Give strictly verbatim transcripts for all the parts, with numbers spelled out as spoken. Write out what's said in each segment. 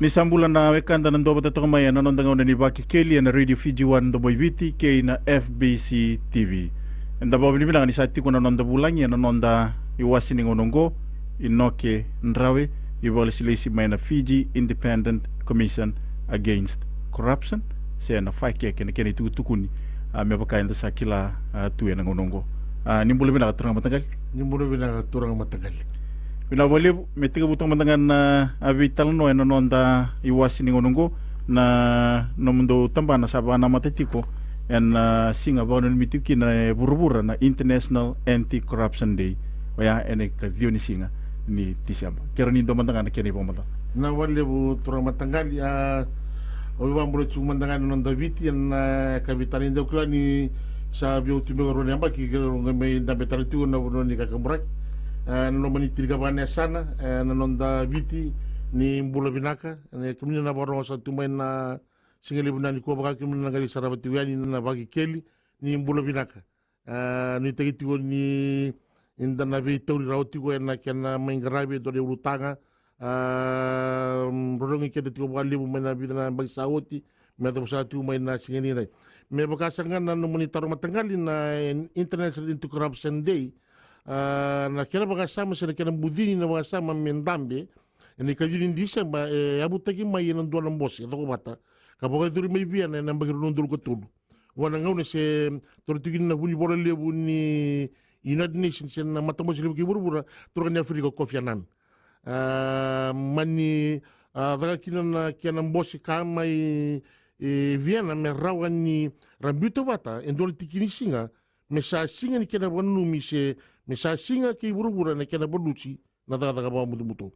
Ni sa bula na wekada na dua vata toka mai ena noda gauna ni Vakekeli ena Radio Fiji One Domoiviti kei na F B C T V. Eda vakavinavinaka ni sa tiko na noda vulagi ena noda iwase ni gauna oqo, Inoke Drawe, ivakalesilesi mai na Fiji Independent Commission Against Corruption, se na FICAC ena kena itukutukuni, a, me vaka eda sa kila, a, tu ena gauna oqo. A, ni bula vinaka turaga mataqali. Ni bula vinaka turaga mataqali. Vinaka vakalevu, me tekivu toka mada ga na, a, veitalanoa ena noda iwase ni gauna oqo, na nomudou tabana sa vakanamata tiko ena, a, siga vakananumi tiko kina e vuravura na International Anti-Corruption Day, oya ena ikaciwa ni siga ni Tiseba. Kerea ni dua mada ga na kena ivakamacala. Vinaka vakalevu turaga mataqali, a, au vakabula tiko mada ga na noda Viti ena, a, kavitani dau kila ni sa via oti beka rua na yabaki keirau qai mai dabe tale tiko na vanua ni kakaburaki. A, na loma ni tinikava na yasana, a, na noda Viti, ni bula vinaka. E, kemuni na vakarogo sa tu mai na sigalevu nikua, vaka kemuni na qai sarava tiko yani na Vakekeli, ni bula vinaka. A, nuitaki tiko ni da na veitauri rawa tiko ena kena mai qaravi e dua na ulutaga. A, rorogi keda tiko vakalevu mai na vica na yabaki sa oti, me yacova saka tiko mai na siga nikua. Me vaka saka ga na nomuni taro mataqali na International Anti-Corruption Day, a, na kena vakasama se na kena bucini na vakasama me dabe ena ikaciwa ni Tiseba, e yavutaki mai ena dua na bose e cokovata ka vakayacori mai Viena ena yabaki rua na udolu ka tolu. Oqo na gauna se toro tiko kina na vunivola levu ni United Nations, se na matabose levu kei vuravura, turaga ni Aferika o Kofi Annan. A, mani, a, caka kina na kena bose ka mai, e, Viena me rawa ni ra biuta vata e dua na tiki ni siga me sa siga ni kena vakananumi, se me sa siga kei vuravura na kena valuti na cakacaka vakabutobuto.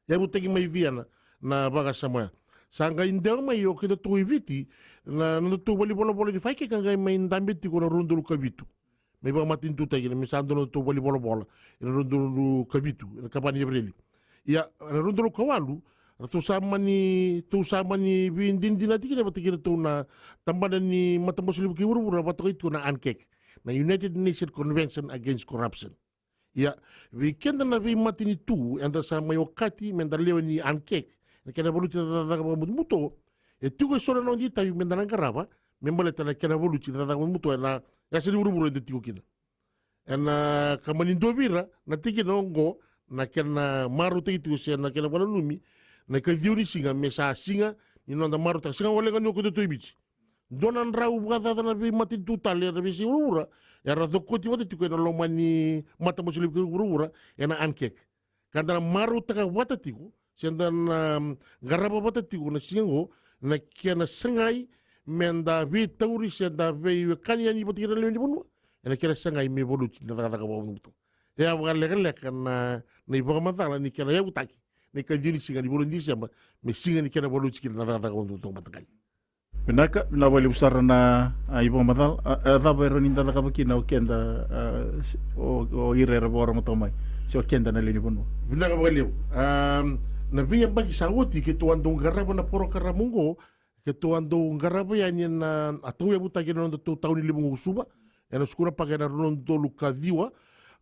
Yavutaki mai Viena na vakasama oya. Sa qai dewa mai o kedatou e Viti na, na nodatou valenivolavola ni FICAC ka qai mai dabe tiko na rua na udolu ka vitu. Mai vakamatanitutaki kina me sa dua na nodatou valenivolavola ena rua na udolu ka vitu, ena ikava ni Epereli. Ia, ena rua na udolu ka walu, ratou sa mani, tou sa mani veidinadinati kina vata kei iratou na tabana ni matabose levu kei vuravura, vakatokai tiko na UNCAC, na United Nations Convention Against Corruption. Ia, vei keda na veimatanitu eda sa mai okati meda lewe ni UNCAC, na kena valuti na cakacaka vakabutobuto, e tiko eso na noda itavi meda na qarava me baleta na kena valuti na cakacaka vakabutobuto ena yasa ni vuravura eda tiko kina. Ena, a, ka mani dua vei ira na tikina oqo na kena marautaki tiko se na kena vakananumi na ikaciwa ni siga me sa siga ni noda marautaka, sega walega ni o kedatou e Viti. Dua na drau vakacaca na veimatanitu tale ena veiyasai vuravura era cokoti vata tiko ena loma ni matabose levu kei vuravura, ena UNCAC. Ka da na marautaka vata tiko, se da na, mm, qarava vata tiko na siga oqo na kena sagai meda veitauri se da veiwekani yani vata kei ira na lewe ni vanua ena kena sagai me valuti na cakacaka vakabutobuto. E a vakalekaleka na, na ivakamacala ni kena yavutaki na ikaciwa ni siga ni vula ni Tiseba me siga ni kena valuti kina na cakacaka vakabutobuto mataqali. Vinaka, vinaka vakalevu sara na, a, ivakamacala. A, a cava e rawa ni da cakava kina o keda, a, s-, o, o ira era vakarogotaka mai, se o keda na lewe ni vanua? Vinaka vakalevu. Am, na veiyabaki sa oti keitou a dau qarava na porokaramu oqo, keitou a dau qarava yani ena, a tauyavutaki ena nodatou tauni levu oqo o Suva, ena Sukuna Park ena rua na udolu ka ciwa.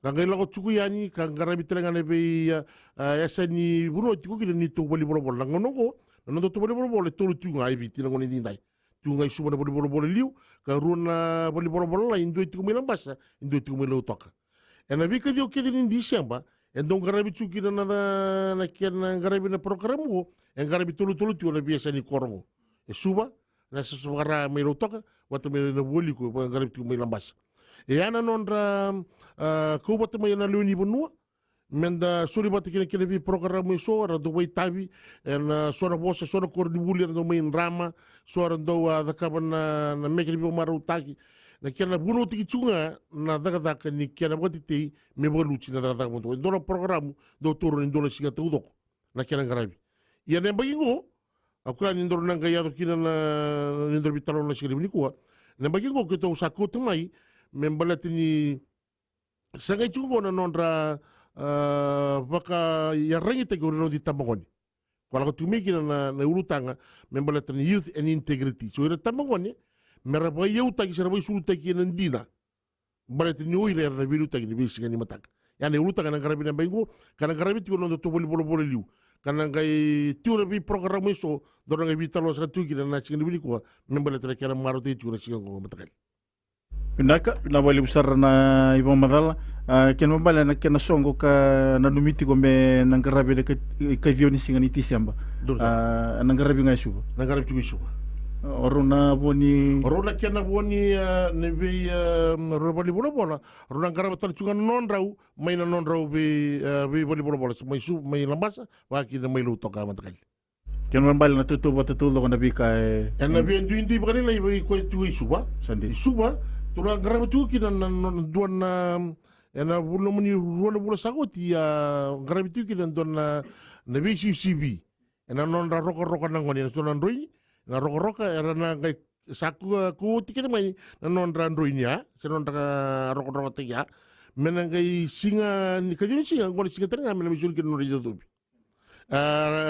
Ka qai lako tiko yani ka qaravi tale ga na vei, a, a, yasa ni vanua tiko kina na neitou valenivolavola. Na gauna oqo na nodatou valenivolavola e tolu tiko ga e Viti na gauna edaidai. Tiko ga i Suva na valenivolavola e liu, ka rua na valenivolavola lalai, e dua e tiko mai Labasa, e dua e tiko mai Lautoka. Ena veikaciwa kece ni Tiseba e dau qaravi tiko kina na, na, na kena qaravi na porokaramu oqo, e qaravi tolutolu tiko na veiyasa ni koro oqo. E Suva, na yasayasa vaka-Ra mai Lautoka, vata mai Navualiko, vaqaravi tiko mai Labasa. E a na nodra, a, kau vata mai ena lewe ni vanua meda soli vata kina kei na veiporokaramu eso era dau vakaitavi ena so na vosa, so na koronivuli era dau mai drama, so era dau, a, cakava na, na meke ni veivakamarautaki. Na kena vunautaki tiko ga na cakacaka ni kena vakatetei me vakaluti na cakacaka vakabutobuto. E dua na porokaramu dau taura ni dua na siga taucoko na kena qaravi. Ia na yabaki oqo, au kila ni daru na qai yaco kina na, ni daru veitalanoa na siga levu nikua. Na yabaki oqo keitou sa kauta mai me baleta ni sa qai tiko oqo na nodra, a, vakaiyaragitaki o ira na noda itabagone. Ko lako tiko mai kina na, na ulutaga me baleta na youth and integrity. So ira tabagone mera vakaiyautaki se ra vakaisulutaki ena dina. Baleta ni o ira era na veiliutaki ni veisiga ni mataka. Ia na ulutaga na qaravi na yabaki oqo, ka na qaravi tiko na nodatou valenivolavola e liu. ka na qai tiko na veiporokaramu eso, dou na qai veitalanoa saka tiko kina na siga ni nikua, me baleta na kena marautaki tiko na siga oqo, mataqali. Vinaka, vinaka vakalevu sara na ivakamacala. A, kena ibalebale na kena soqo ka nanumi tiko me na qaravi ena ika, ikaciwa ni siga ni Tiseba. Donu sara. A, na qaravi ga e Suva. Na qaravi tiko e Suva. O rau na vo ni, o rau na kena vo ni, a, na vei, a, rau na valenivolavola, rau na qarava tale tiko ga na nodrau, mai na nodrau vei, a, veivalenivolavola, mai Su, mai Labasa, vaka kina mai Lautoka, mataqali. Kena ibalebale na tautauvata taucoko na veika e, ena via duidui vakalailai vei koya tu e Suva. Sa dina. E Suva, tu na qarava tu kina na, na, na dua na, ena vula mai ni rua na vula sa oti, a, qaravi tu kina na dua na, na veisivisivi. Ena nodra rokaroka na gone, ena so na droini, ena rokaroka, era na qai sa ku, ku oti kece mai na nodra droini ya, se nodra rokarokataki ya. Me na qai siga ni kaciwa ni siga, qo na siga tale ga, me na mai soli kina na nodra icocovi. A,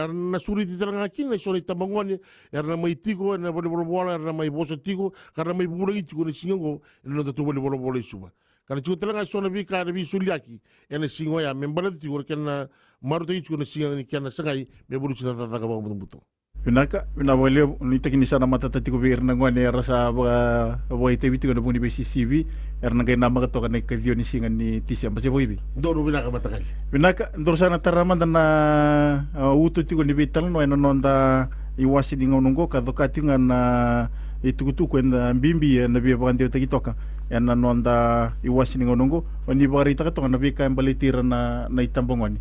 era na sureti tale ga kina eso na itabagone, era na mai tiko ena valenivolavola, era na mai vosa tiko, ka ra na mai vulagi tiko na siga oqo ena nodatou valenivolavola e Suva. Ka na tiko tale ga eso na veika era veisoliyaki ena siga oya, me baleta tiko na kena marautaki tiko na siga ni kena sagai me valuti na cakacaka vakabutobuto. Vinaka, vinaka vakalevu, nuitaki ni sa na matata tiko vei ira na gone era sa vaka, vakaitavi tiko ena vuku ni veisisivi, era na qai namaka toka na ikaciwa ni siga ni Tiseba, se vakaevei? Donu, vinaka mataqali. Vinaka, daru sa na tara mada na, a, uto tiko ni veitalanoa ena noda iwase ni gauna oqo, ka coka tiko ga na itukutuku eda bibi ena via vakadewataki toka ena noda iwase ni gauna oqo, o ni vakaraitaka toka na veika e baleti ira na, na itabagone,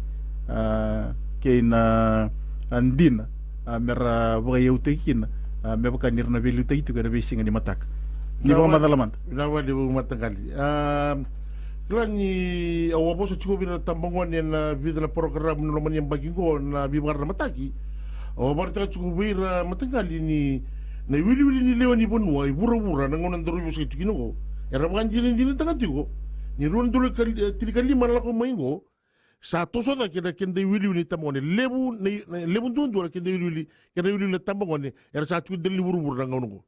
a, kei na, a, dina, a, me ra vakaiyautaki kina, a, me vaka ni ra na veiliutaki tiko ena veisiga ni mataka. Ni vakamacala mada. Vinaka vakalevu mataqali. A, kila ni au a vosa tiko vei ira na tabagone ena vica na porokaramu ena loma ni yabaki oqo, na veivakararamataki. Au a vakaraitaka tiko vei ira mataqali ni na iwiliwili ni lewe ni vanua e vuravura na gauna daru veivosa tiko kina oqo, era vakadinadinataka tiko ni rua na udolu ka, e, tinikalima na lako mai oqo, sa toso cake na keda iwiliwili na itabagone. Levu na, na levu duadua na keda iwiliwili, keda iwiliwili na tabagone era sa tiko dela ni vuravura na gauna oqo.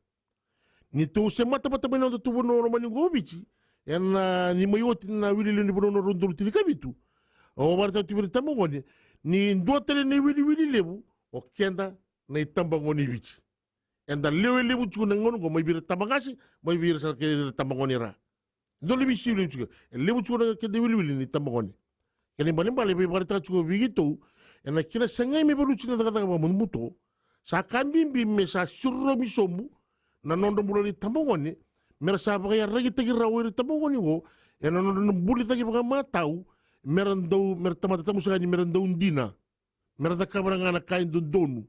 Ni tou semata vata mai na nodatou vanua lomani oqo o Viti, ena, ni mai oti na iwiliwili ni vanua na rua na udolu tinikavitu, au a vakaraitaka tiko vei ira na tabagone ni dua tale na iwiliwili levu, o keda na itabagone i Viti. Eda lewe levu tiko na gauna oqo mai vei ira tabaqase, mai vei ira sara kei ira tabagone ra. Dua na veisisivi levu tiko. E levu tiko na keda iwiliwili ni tabagone. Kena ibalebale, veivakaraitaka tiko vei keitou, ena kena sagai me valuti na cakacaka vakabutobuto, sa ka bibi me sa siroromi sobu na nodra bula na itabagone, me ra sa vakaiyaragitaki rawa o ira na tabagone oqo ena nodra na buli cake vakamatau, me ra dau, me ra tamata tabu saka ni me ra dau dina, me ra cakava ga na ka e dodonu,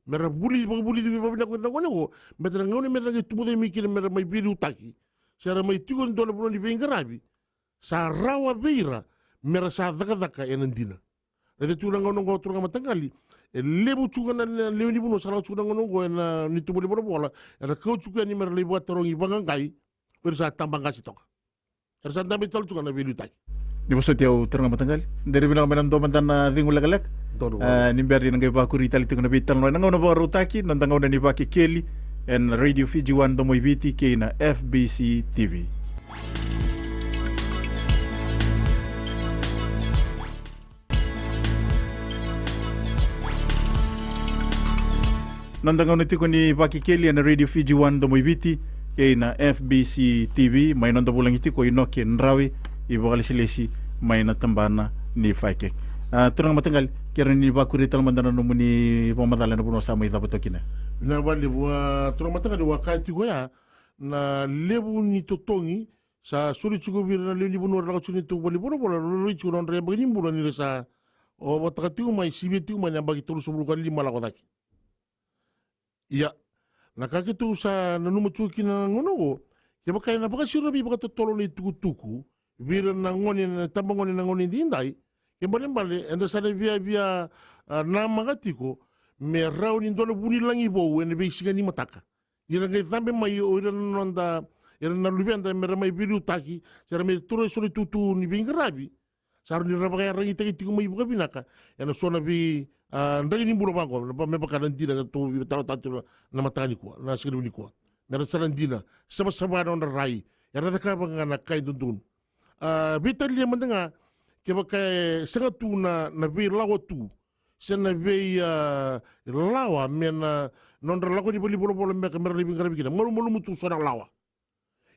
me ra vuli, vakavulici vakavinaka na gone oqo, baleta na gauna me ra qai tubu cake mai kina me ra mai veiliutaki, se ra mai tiko ena dua na vanua ni veiqaravi, sa rawa vei ira me ra sa cakacaka ena dina. Raica tiko na gauna oqo, turaga mataqali, e levu tiko na, na lewe ni vanua sa lako tiko na gauna oqo ena neitou valenivolavola, era kauta tiko yani me ra lai vakatarogi vaqaqai o ira sa tabaqase toka. Era sa dabe tale tu ga na veiliutaki. Ni vosoti au, turaga mataqali. Dere vinaka mai na dua mada na cegu lekaleka. Donu. A, ni bera ni na qai vakuri tale tiko na veitalanoa ena gauna vakarautaki, na noda gauna ni Vakekeli ena Radio Fiji One Domo i Viti kei na F B C T V. Noda gauna tiko ni Vakekeli ena Radio Fiji One Domo i Viti kei na F B C T V, mai noda vulagi tiko o Inoke Drawe, ivakalesilesi mai na tabana ni FICAC. A, turaga mataqali, kerea ni vakuri tale mada na nomuni vakamacala ena vanua sa mai cava toka kina. Vinaka vakalevu, a, turaga mataqali, au a kaya tiko ya, na levu ni totogi sa soli tiko vei ira na lewe ni vanua era lako tiko ena neitou valenivolavola, ra lako tiko na nodra yabaki ni bula ni ra sa, o, vakataka tiko mai, sivia tiko mai na yabaki tolusagavulu ka lima lako cake. Ia, na ka keitou sa nanuma tiko kina na gauna oqo, kevaka ena vakasiro veivakatotolo na itukutuku vei ira na gone, na tabagone ena gauna edaidai, kena ibalebale eda sa na viavia, a, namaka tiko me rawa ni dua na vunilagi vou ena veisiga ni mataka. Ni ra qai cabe mai o ira na noda, ira na luveda me ra mai veiliutaki, se ra mai taura eso na itutu ni veiqaravi, sa rawa ni ra vakaiyaragitaki tiko mai vakavinaka ena so na vei, a, draki ni bula vaqo, me vaka na dina ka tou veitalanoataka tiko na mataka nikua, na siga levu nikua. Me ra sa na dina, savasava na nodra rai, era cakava ga na ka e dodonu. A, veitalia mada ga, kevaka e sega tu na, na veilawa tu, se na vei, a, lawa me na nodra lako ni valenivolavola beka me ra na veiqaravi kina. Malumalumu tu so na lawa.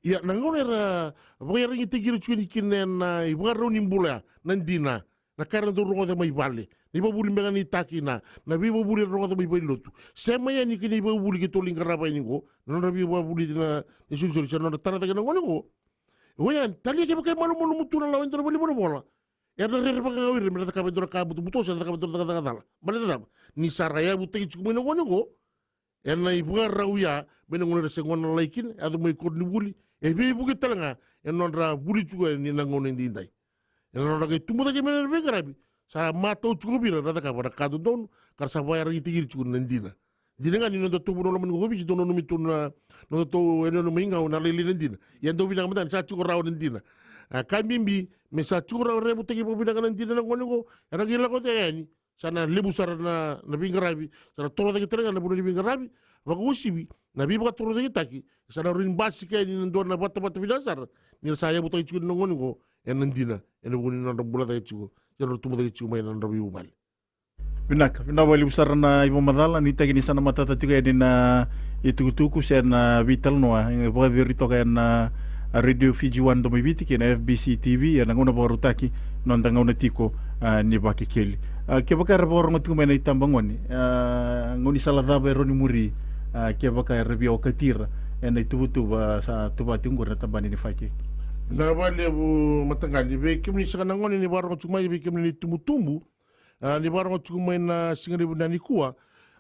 Ia, na gauna era vakaiyaragitaki ira tiko yani kina ena ivakarau ni bula ya, na dina, na ka era dau rogoca mai vale, na ivakavuvuli beka ni taki, na, na veivakavuvuli era rogoca mai valenilotu. Sema yani kei na ivakavuvuli keitou lai qarava yani qo, na nodra veivakavulici na, na isolisoli, se na nodra tara cake na gone qo. Oya, talia kevaka e malumalumu tu na lawa e dua na valenivolavola, era na rerevaka ga o ira me ra cakava e dua na ka butobuto, se ra cakava e dua na cakacaka cala. Baleta na cava? Ni sa ra yavutaki tiko mai na gone qo ena ivakarau ya, mai na gauna era se gone lalai kina, yaco mai koronivuli, e veivuke tale ga ena nodra vuli tiko yani na gauna edaidai. Ena nodra qai tubu cake mai na veiqaravi, sa matau tiko vei ira na cakava na ka dodonu, ka ra sa vakaiyaragitaki ira tiko na dina. Dina ga ni nodatou vanua lomani ko Viti, dou nanumi tu na nodatou yanuyanu mai Gau na lailai na dina. Ia dau vinaka mada ni sa tiko rawa na dina. A, ka bibi me sa tiko rawa, ra yavutaki vakavinaka na dina na gone qo, era qai lako cake yani. Sa na levu sara na, na veiqaravi, sa na torocake tale ga na vanua ni veiqaravi, vakauasivi na veivakatorocaketaki, sa na rawa ni basika yani na dua na vatavata vinaka sara, ni ra sa yavutaki tiko na gone qo ena dina, ena vuku ni nodra bula cake tiko, se nodra tubu cake tiko mai na nodra veivuvale. Vinaka, vinaka vakalevu sara na ivakamacala, nuitaki ni sa na matata tiko yani na itukutuku se na veitalanoa e vakaceri toka ena Radio Fiji One Domo i Viti kei na F B C T V ena gauna vakarautaki, noda gauna tiko, a, ni Vakekeli. A, kevaka era vakarogo tiko mai na itabagone, a, gaunisala cava e rawa ni muri, a, kevaka era via okati ira ena ituvatuva sa tuva tiko qori na tabana ni Fakeke? Vinaka vakalevu, mataqali. Vei kemuni saka na gone ni vakarogo tiko mai, vei kemuni na itubutubu, a, ni vakarogo tiko mai na siga levu nikua,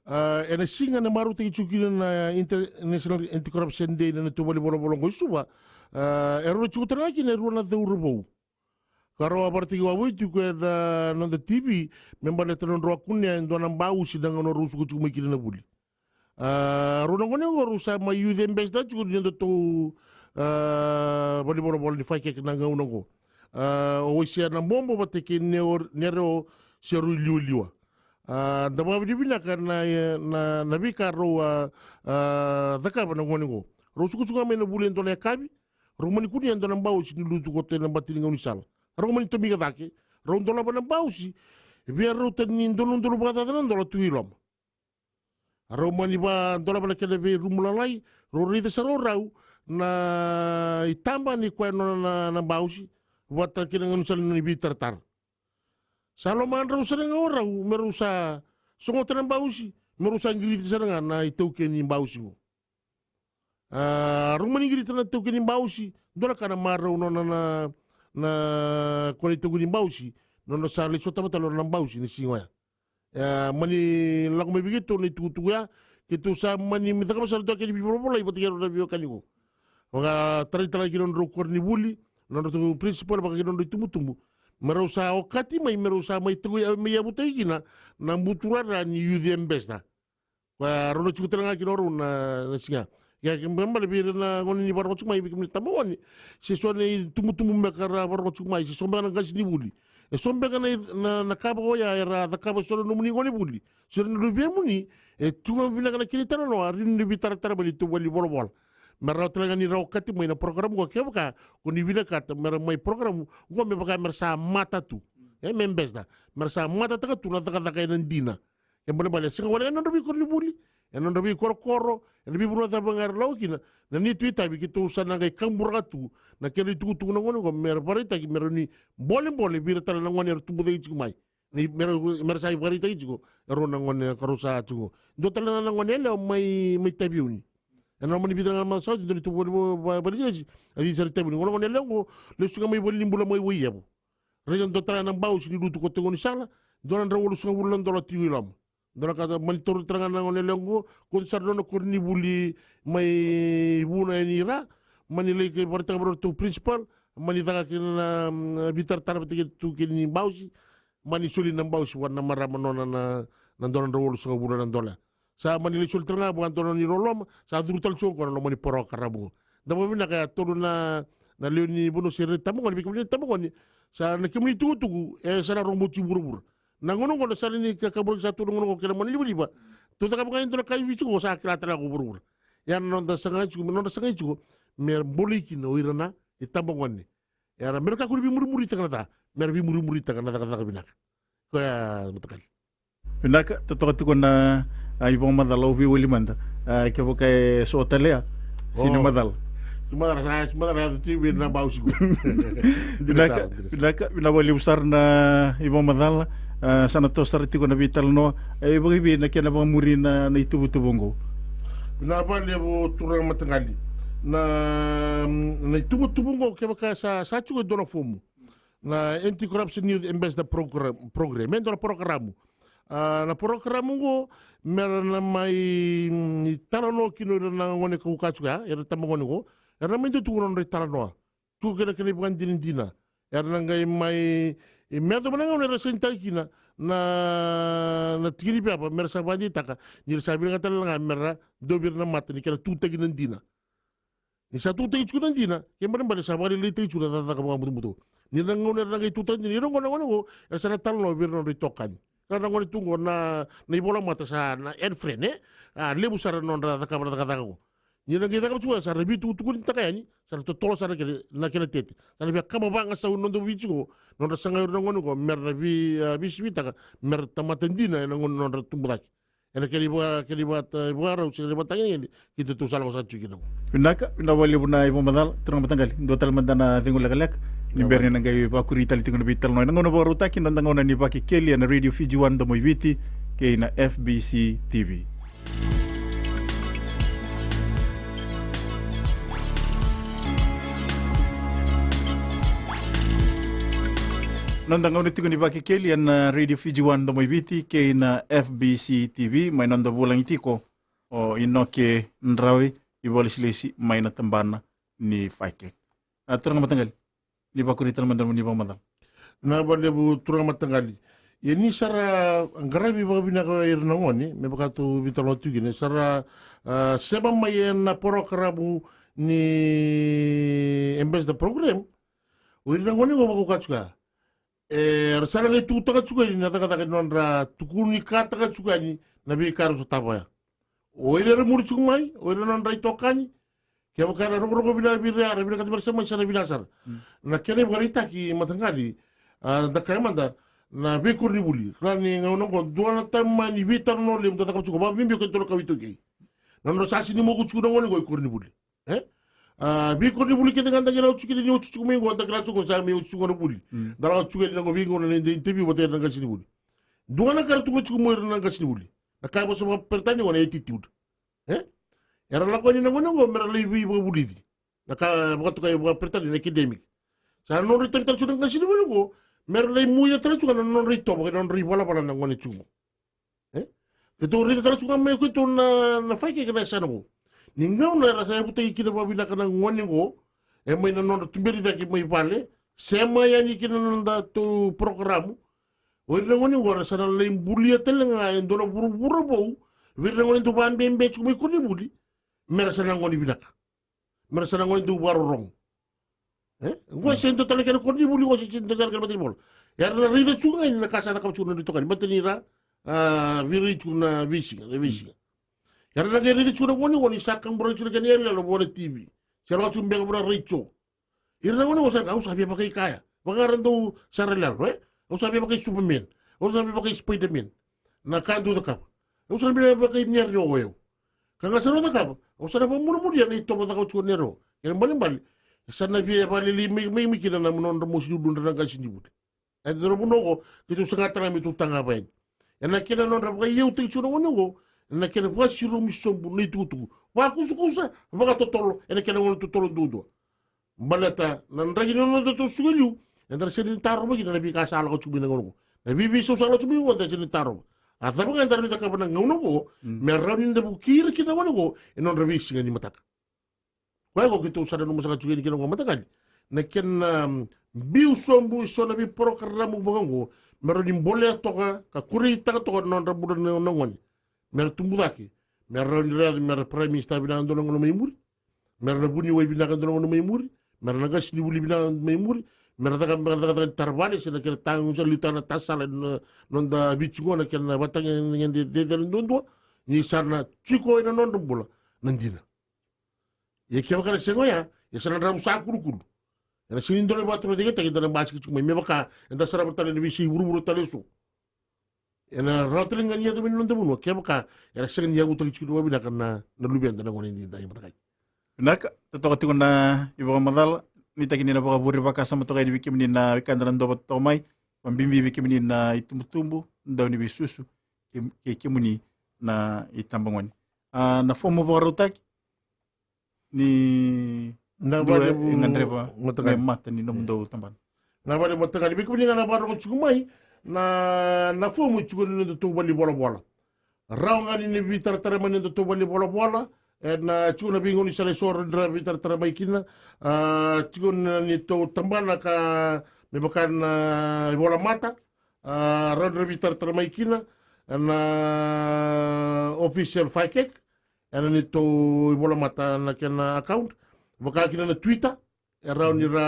a, ena siga na marautaki tiko kina na International Anti-Corruption Day na neitou valenivolavola qo i Suva, a, e rau tiko tale ga kina e rua na cauravou ka rau a vakaraitaki wavoki tiko ena noda T V me baleta na nodrau a kunea e dua na bausi na gauna rau suka tiko mai kina na vuli. A, rau na gone qo rau sa mai youth ambassador tiko ni nodatou, a, valenivolavola ni Fakeke na gauna qo. A, o Waisea Nabobo vata kei Neo-, Nereo Serui Liwaliwa. A, da vakavinavinaka na, na, na veika rau a, a, cakava na gone qo. Rau sukusuku ga mai na vuli e dua na yakavi, rau mani kunea e dua na bausi ni lutu koto ena bati ni gaunisala. Rau mani tomika cake, rau dolava na bausi, via rauta ni dua na udolu vakacaca na dola tu i loma. A rau mani vakadolava na kena veirumu lalai, rau raica sara o rau na itaba ni koya nona na, na bausi, vata kei na gaunisala ni nona veitaratara. Sa lomadrau sara ga o rau me rau sa sogota na bausi, me rau sa qiriti sara ga na itaukei ni bausi qo. A, rau mani qirita na itaukei ni bausi, dua na ka na marau nona na, na, na koya na itaukei ni bausi, nona sa lai sotava tale nona na bausi na siga oya. E, mani lako mai vei keitou na itukutuku ya, keitou sa mani cakava sara tu na kena veivolavolai vata kei rau na veiwekani qo. Vakatarai tale ga kina nodrau koronivuli, nodratou principal, vaka kina nodrau itubutubu, me rau sa okati mai, me rau sa mai tau, mai yavutaki kina na buturara ni youth ambassador. Koya rau na tiko tale ga kina o rau na, na siga. Ia ke bale vei ira na gone ni vakarogo tiko mai, vei kemuni na tabagone, se so na itubutubu beka ra vakarogo tiko mai, se so beka na qasenivuli, e so beka na, na, na ka vaka oya era cakava e so na nomuni gonevuli, so na luvemuni, e tu ga vinaka na kena italanoa, rini na veitaratara mai na neitou valenivolavola. Me rawa tale ga ni ra okati mai na program qo kevaka ko ni vinakata me ra mai program qo, me vaka me ra sa mata tu. E, me besta me ra sa matataka tu na cakacaka ena dina. E balebale, e sega wale ga na nodra veikoronivuli, ena nodra veikorokoro, ena veivanua cava ga era lako kina, na neitou itavi keitou sa na qai kaburaka tu na kena itukutuku na gone qo, me ra vakaraitaki, me ra ni bolebole vei ira tale na gone era tubu cake tiko mai. Ni me ra, me ra sa vakaraitaki tiko e rau na gone ka rau sa tiko. Dua tale ga na gone yalewa mai, mai Taveuni. Ena loma ni vica na macawa sa oti, dua na itubutubu va, va, va, a cici sara i Taveuni. Gone, gone yalewa qo, lesu ga mai valenibula mai Waiyavu. Raica dua tale ga na bausi ni lutu koto e gaunisala, dua na drau walusagavulu na dola tiko i loma. Dua na ka mani taura tale ga na gone yalewa qo, kauta sara nona koronivuli mai Vuna yani i ra, mani lai vakaraitaka vei ratou principal, mani caka kina na, mm, veitaratara vata kei na itaukei ni bausi, mani soli na bausi vua na marama nona na, na dua na drau walusagavulu na dola. Sa mani lai soli tale ga vua dua na nona iloloma, sa curu tale tiko qo na loma ni porokaramu qo. Da vakavinavinaka ya tolu na, na lewe ni vanua se ira na tabagone, vei kemuni na tabagone, sa na kemuni itukutuku, e sa na rogoci vuravura. Na gauna qo na sala ni ka, kaburaki sa tu na gauna qo kei na mona livaliva. Tou cakava ga e dua na ka i Viti qo sa kila tale ga ko vuravura. Ia na noda sagai tiko, me nodra sagai tiko, me bolei kina o ira na itabagone. Era, me ra kakua ni veimurimuritaka na ca, me ra veimurimuritaka na cakacaka vinaka. Koya, mataqali. Vinaka, totoka tiko na, a, ivakamacala, au veiwali mada. A, kevaka e so tale ya, sini macala. Sini macala, sa, sini macala, yaco tiko vei na bau siku. Vinaka, vinaka, vinaka vakalevu sara na ivakamacala. A, sa na toso sara tiko na veitalanoa. E, vakaivei na kena vakamuri na, na ituvatuva oqo? Vinaka vakalevu turaga mataqali. Na, na ituvatuva oqo kevaka sa, sa tiko e dua na fomu. Na Anti-Corruption Youth Ambassador Program, Program. E dua na porokaramu. A, na porokaramu oqo, mera na mai, mm, talanoa kina o ira na gone kaukaua tiko ya, era tabagone oqo, era na mai dau tukuna nodra italanoa. Tukuna kina kena ivakadinadina. Era na qai mai, e, me yacova na gauna era sainitaka kina na, na tiki ni pepa, mera sa vakadeitaka, ni ra sa vinakata tale ga mera dovi ira na mata ni kena tutaki na dina. Ni sa tutaki tiko na dina, ke balebale sa vakalailaitaki tiko na cakacaka vakabutobuto. Ni na gauna era na qai tutaki dina, ira oqo na gone oqo, era sa na talanoa vei ira na nodra itokani. Ra na gone tu oqo na, na ivolamata sa na head friend, e? A, levu sara na nodra cakava na cakacaka oqo. Ni na qai cakava tiko, sa ra veitukutukunitaka yani, sa ra totolo sara na kena, na kena tete. Sa na via kama vagasau na noda vei tiko, nodra sagai ira na gone oqo, mera na vei, a, veisivitaka, mera tamata dina, ena gauna nodra tubu cake. Ena kena iva, kena iva, ivakarau, se kena ivakatagedegede, keitou tou sa lako sara tiko kina. Vinaka, vinaka vakalevu na ivakamacala, turaga mataqali. Dua tale mada na cegu lekaleka. Ni bera ni na qai vakuri tale tiko na veitalanoa. Ena gauna vakarautaki, noda gauna ni Vakekeli, ena Radio Fiji One, Domo i Viti, kei na F B C T V. Noda gauna tiko ni Vakekeli ena Radio Fiji One Domo i Viti kei na F B C T V, mai noda vulagi tiko o Inoke Drawe, ivakalesilesi mai na tabana ni FICAC. A, turaga mataqali, ni vakuri tale mada na nomuni vakamacala. Vinaka vakalevu turaga mataqali. Ia ni sa ra qaravi vakavinaka ira na gone, me vaka tou veitalanoa tiko kina, sa ra, a, sema mai ena porokaramu ni Ambassador Program, o ira na gone oqo vakaukaua tiko ya. E, era sa na qai tukutaka tiko yani na cakacaka ni nodra tukunikataka tiko yani na veika era sotava ya. O ira era muri tiko mai, o ira na nodra itokani, kevaka era rokoroko vinaka vei ira, era vinakata me ra sa mai, sa na vinaka sara. Mm. Na kena ivakaraitaki mataqali, a, da kaya mada, na veikoronivuli. Kila ni gauna oqo, dua na taimi mai ni veitalanoa levu da cakava tiko, vakabibi o keitou na kawa iTaukei. Na nodra sa sini moku tiko na gone oqo i koronivuli. E? A, veikoronivuli kece ga da kila oti tiko kina ni oti tiko mai oqo, da kila tiko oqo sa mai oti tiko na vuli. Mm. Da lako tiko yani na qo veigauna na interview vata ira na qasenivuli. Dua na ka era tukuna tiko mai ira na qasenivuli. Na ka e vosa vakaperitania oqo na attitude. E? Era lako yani na gone oqo me ra lai veivakavulici. Na ka vakatokai vakaperitania na academic. Sa na nodra itavi tale tiko na qasenivuli oqo, me ra lai muia tale tiko ga na nodra itovo, na nodra ivalavala na gone tiko oqo. E? Keitou raica tale tiko ga mai o keitou na, na FICAC ena yasana oqo. Ni gauna era sa yavutaki kina vakavinaka na gone oqo, e mai na nodra tuberi cake mai vale, sema yani kina na nodatou porokaramu. O ira na gone oqo era sa na lai bulia tale ga e dua na vuravura vou vei ira na gone dau vakabebe tiko mai koronivuli, me ra sa na gone vinaka. Me ra sa na gone dau vakarorogo. E? Oqo e sega ni dua tale na kena koronivuli, oqo e sega ni dua tale na kena matanivola. Era na raica tiko ga yani na ka sa cakava tiko na nodra itokani, matani ra, a, veirai tiko na veisiga, na veisiga. Era na qai raica tiko na gone oqo ni sa kaburaki tiko na kena iyaloyalo vua na TV. Se lako tiko beka vua na retio. Ira na gone oqo sa, au sa via vakaikaya. Vaka era dau sara iyaloyalo, e? Au sa via vakai Superman. Au sa via vakai Spiderman. Na ka dau cakava. Au sa via vakai Nero o yau. Ka ga sa rau cakava, au sa na vakamurimuria na itovo cakava tiko o Nero. Kena ibalebale, sa na via vakalailai mai, mai, mai kina na nodra mosi ni uludra na qasenivuli. E dua na vanua oqo keitou saga tale ga me tou tagava yani. Ena kena nodra vakaiyautaki tiko na gone oqo, ena kena vakasiromi sobu na itukutuku. Vakusakusa, vakatotolo, ena kena gauna totolo duadua. Baleta na draki ni nodatou suka e liu, eda na sega ni tarova kina na veika sa lako tiko mai na gauna oqo. Na veiveisau sa lako tiko mai oqo, eda sega ni tarova. A cava ga eda rawa ni cakava na gauna oqo, mm, me rawa ni da vukei ira kina na gauna oqo ena nodra veisiga ni mataka. Koya oqo keitou sa nanuma saka tiko yani kina oqo mataqali. Na kena, mm, biu sobu eso na veiporokaramu vaka oqo, me rawa ni bolea toka ka kureitaka toka na nodra bula na, na gone. Me ra tubu cake, me ra rawa ni ra yaco me ra prime minister vinaka dua na gauna mai muri. Me ra na vuniwai vinaka dua na gauna mai muri. Me ra na qasenivuli vinaka mai muri. Me ra caka, me ra cakacaka ni taravale se na kena tagu sa liutaka na tasala ena noda Viti qo, na kena vakatagedegede cecere duadua. Ni sa na tiko ena nodra bula na dina. Ia kevaka na sega oya, ia sa na dravu sa kulukulu. Ena sega ni dua na vakaturagetaki eda na basika tiko mai, me vaka eda sarava tale ena veiyasai vuravura tale eso. Ena rawa tale ga ni yaco mai na noda vanua kevaka era sega ni yavutaki tiko vakavinaka na, na luveda na gone edaidai, mataqali. Vinaka, totoka tiko na ivakamacala. Nuitaki ni na vakavure vakasama toka yani vei kemuni na wekada na dova toka mai, vabibi vei kemuni na itubutubu, dau ni veisusu, kei, kei kemuni na itabagone. A, na fomu vakarautaki ni na dua vale e gadreva, mataqali, me mata ni nomudou tabana. Na vale, mataqali, vei kemuni ga na vakarorogo tiko mai, na, na fomu e tiko ni nodatou valenivolavola. Rawa ga ni na veitaratara mai nodatou valenivolavola, e na tiko na veigaunisala eso ra veitaratara mai kina, a, tiko na neitou tabana ka me vaka na ivolamata, a, rawa ni ra veitaratara mai kina, na official FICAC, ena neitou ivolamata na kena account, vaka kina na Twitter, e rawa ni ra,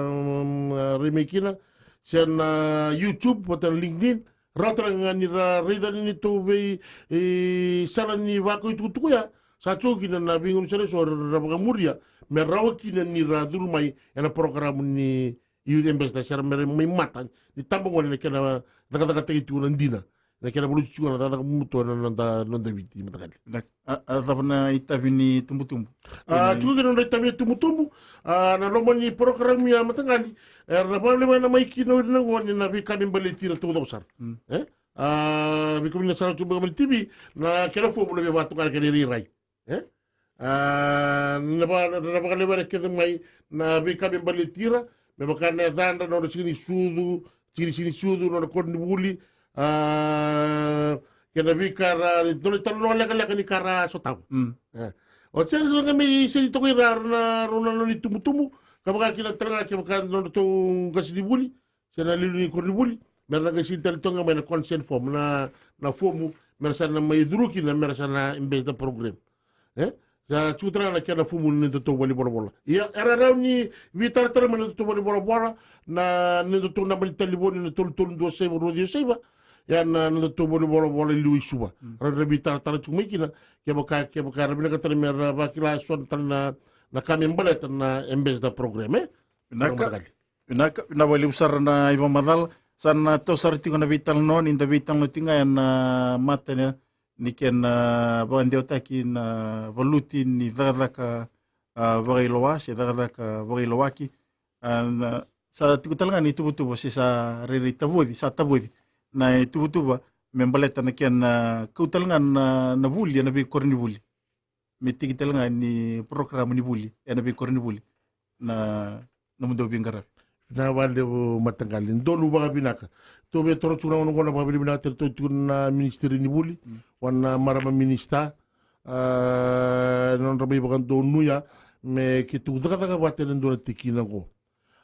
mm, rai mai kina, se na YouTube vata na LinkedIn, rawa tale ga ni ra raica na neitou vei, e, sala ni vakaitukutuku ya, sa tiko kina na veigaunisala eso ra vakamuria, me rawa kina ni ra curu mai ena porokaramu ni Youth Ambassador, se ra mai mata ni tabagone na kena cakacakataki tiko na dina, na kena valuti tiko na cakacaka butobuto na noda, noda Viti, mataqali. Na, a, a cava na itavi ni tubutubu? A, tiko kina nodra itavi ni tubutubu, a, na loma ni porokaramu ya, mataqali, era na vakalewena mai kina o ira na gone na veika me baleti ira taucoko sara. Mm. E? A, vei kemuni na sarava tiko mai na T V, na kena fomu na veivakatokai, na kena irairai. E? A, na va-, na vakalewena kece mai na veika me baleti ira, me vaka na yacadra, nodra siga ni sucu, siga ni, siga ni sucu, nodra koronivuli, a, kei na veika ra, nodra italanoa lekaleka ni ka ra sotava. Mm. E. Oti sara ga me iseni toka ira na, rau na nona itubutubu, ka vaka kina tale ga kevaka nodratou qasenivuli, se na lewe ni koronivuli, me ra na qai sini tale toka ga mai na consent form, na, na fomu, me ra sa na mai curu kina, me ra sa na ambassador program. E? Sa tiko tale ga na kena fomu ni nodatou valenivolavola. Ia, era rawa ni veitaratara mai na nodatou valenivolavola, na, na nodatou naba ni talevoni na tolu tolu dua saiva rua ciwa saiva, ia na, na nodatou valenivolavola e liu i Suva. Mm. Rawa ni ra veitaratara tiko mai kina, kevaka, kevaka era vinakata me ra vakila eso tale na, na ka me baleta na ambassador program, e? Vinaka. Vinaka, vinaka vakalevu sara na ivakamacala. Sa na toso sara tiko na veitalanoa, ni da veitalanoa tiko ga ena mata ni, ni kena vakadewataki na valuti ni cakacaka, a, vakailoa se cakacaka vakailawaki. A, na, sa tiko tale ga na ituvatuva se sa rairai tavoci, sa tavoci na ituvatuva me baleta na kena kau tale ga na, na vuli ena veikoronivuli. Me tiki tale ga ni porokaramu ni vuli ena veikoronivuli na nomudou veiqaravi. Vinaka vakalevu, mataqali, donu vakavinaka. Tou via toro tiko na gauna oqo na vakavinavinaka tale tiko na Ministry ni Vuli, mm, vua na marama minisita, a, na nodra mai vakadonuya me keitou cakacaka vata ena dua na tikina oqo.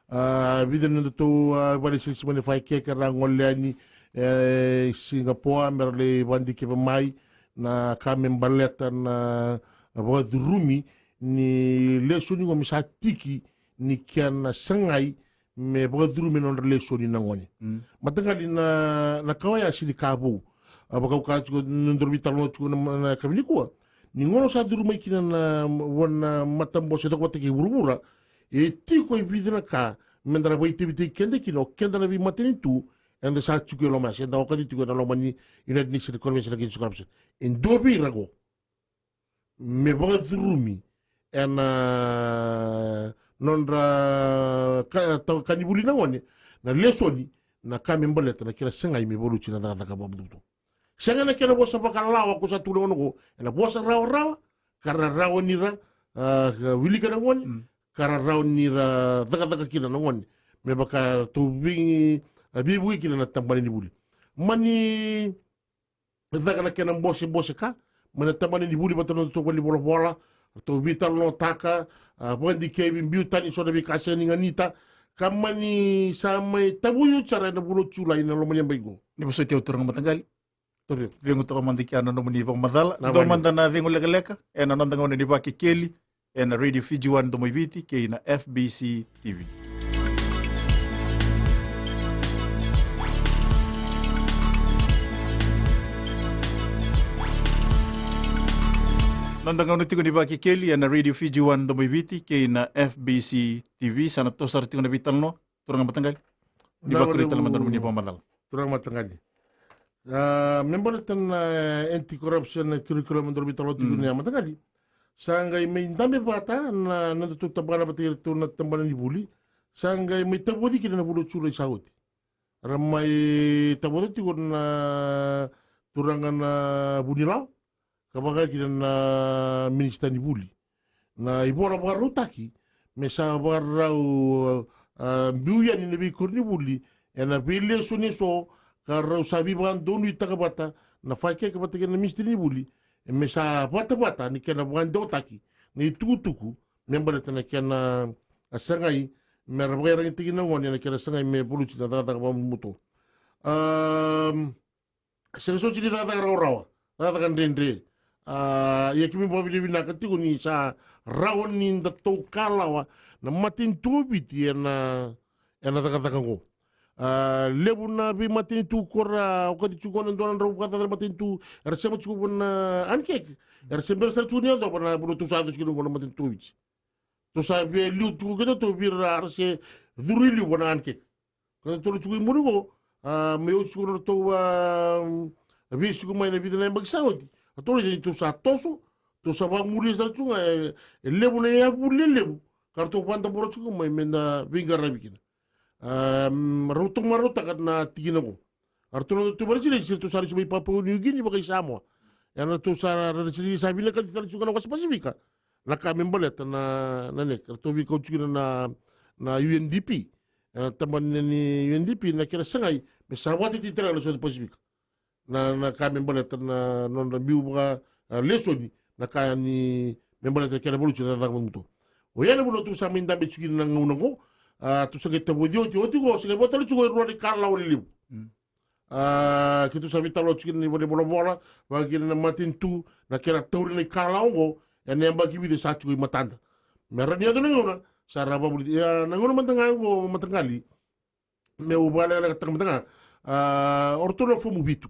A, vica na nodatou, a, vale sili sili mai na FICAC era gole yani e Singapore me ra lai vakadikeva mai na ka me baleta na vakacurumi ni lesoni oqo, me sa tiki ni kena sagai me vakacurumi na nodra lesoni na gone. Mm. Mataqali, na, na ka oya sini ka vou. A, vakauka tiko nodaru veitalanoa tiko na, na yakavi nikua. Ni gauna sa curu mai kina na, vua na matabose coko vata kei vuravura, e tiko e vica na ka me da na vakaitavitaki keda kina o keda na veimatanitu eda sa tiko e loma ya, se da okati tiko ena loma ni United Nations Convention Against Corruption. E dua vei ira oqo me vakacurumi ena nodra ka, ta, ka ni vuli na gone na lesoni, na ka me baleta na kena sagai me valuti na cakacaka vakabutobuto. Sega na kena vosa vakalawa ko sa tukuna na gauna oqo, ena vosa rawarawa ka ra rawa ni ra, a, wilika na gone, mm, ka ra rawa ni ra cakacaka kina na gone, me vaka ratou vei, a, veivuke kina na tabana ni vuli. Mani caka na kena bosebose ka mai na tabana ni vuli vata na nodatou valenivolavola, ratou veitalanoataka, a, vakadikevi, biu tani so na veika sega ni ganita, ka mani sa mai tavui oti sara ena vula o Julai na loma ni yabaki oqo. Ni vosoti au, turaga mataqali. Turaga. Cegu toka mada i kea na nomuni vakamacala. Na dua vale mada na cegu lekaleka ena noda gauna ni Vakekeli ena Radio Fiji One Domoiviti kei na F B C T V. Noda gauna tiko ni Vakekeli ena Radio Fiji One Domoiviti kei na F B C T V. Sa na toso sara tiko na veitalanoa, turaga mataqali. Ni vakuria tale mada na nomuni vakamacala, turaga mataqali. A, me baleta na anti-corruption curriculum e daru veitalanoa tiko kina ya mataqali. Sa qai mai dabe vata na nodatou tabana vata kei iratou na tabana ni vuli. Sa qai mai tavoci kina na vula o Julai sa oti. Ra mai tavoca tiko na turaga na vunilawa ka vaka kina na minisita ni vuli. Na ivola vakarautaki me sa vakarau, a, biu yani na veikoronivuli ena veilesoni eso ka rau sa veivakadonuitaka vata na FICAC vata kei na minisitiri ni vuli, e me sa vatavata ni kena vakadewataki na itukutuku me baleta na kena, a, sagai me ra vakaiyaragitaki na gone ena kena sagai me valuti na cakacaka vakamutomuto. Am, sega soti ni cakacaka rawarawa, cakacaka dredre. A, ia keimami vakavinavinaka tiko ni sa rawa ni datou kalawa na matanitu o Viti ena, ena cakacaka oqo. A, levu na veimatanitu ko ra okati tiko na dua na drau vakacaca na matanitu era sema tiko vua na ANCAC. Era se bera sara tiko ni yacova na vanua tou sa yaco tiko kina oqo na matanitu o Viti. Tou sa via liu tiko kina tou vira ra se curu i liu vua na ANCAC. Ka tou tiko i muri oqo, a, me oti tiko na tou, a, veisiko mai na vica na yabaki sa oti. A tou raica ni tou sa toso, tou sa vakamuria sara tiko ga, e, e levu na yavuli e levu ka ratou vakadabora tiko mai me na veiqaravi kina. A, rau tou marautaka na tikina oqo. A ratou na tou vakaraitaka ni ratou sa raica mai Papua New Guinea vaka i Samoa. Ia na ratou sa raica ni sa vinakati tale tiko ga na wasa Pasifika na ka me baleta na, na NEC. Ratou veikau tiko kina na, na UNDP. Ena tabana ni UNDP na kena sagai me sa vakatetei tale ga na South Pasifika. Na, na ka me baleta na nodra biu vaka, a, lesoni na ka ni me baleta na kena valuti na cakacaka vakamutomuto. Oya na vuna tou sa mai dabe tiko kina na gauna oqo, a, tou sa qai tavoci oti, oti oqo sa qai vo tale tiko e rua na ikalawa lelevu. A, keitou sa veitalanoa tiko kina na ivolavola vaka kina na matanitu na kena tauri na ikalawa oqo ena yabaki vica sa tiko i matada. Me rawa ni yaco na gauna sa ra vakavulici, ia na gauna mada ga oqo mataqali, meu vakalekalekataka mada ga, a, o ratou na fomu vitu.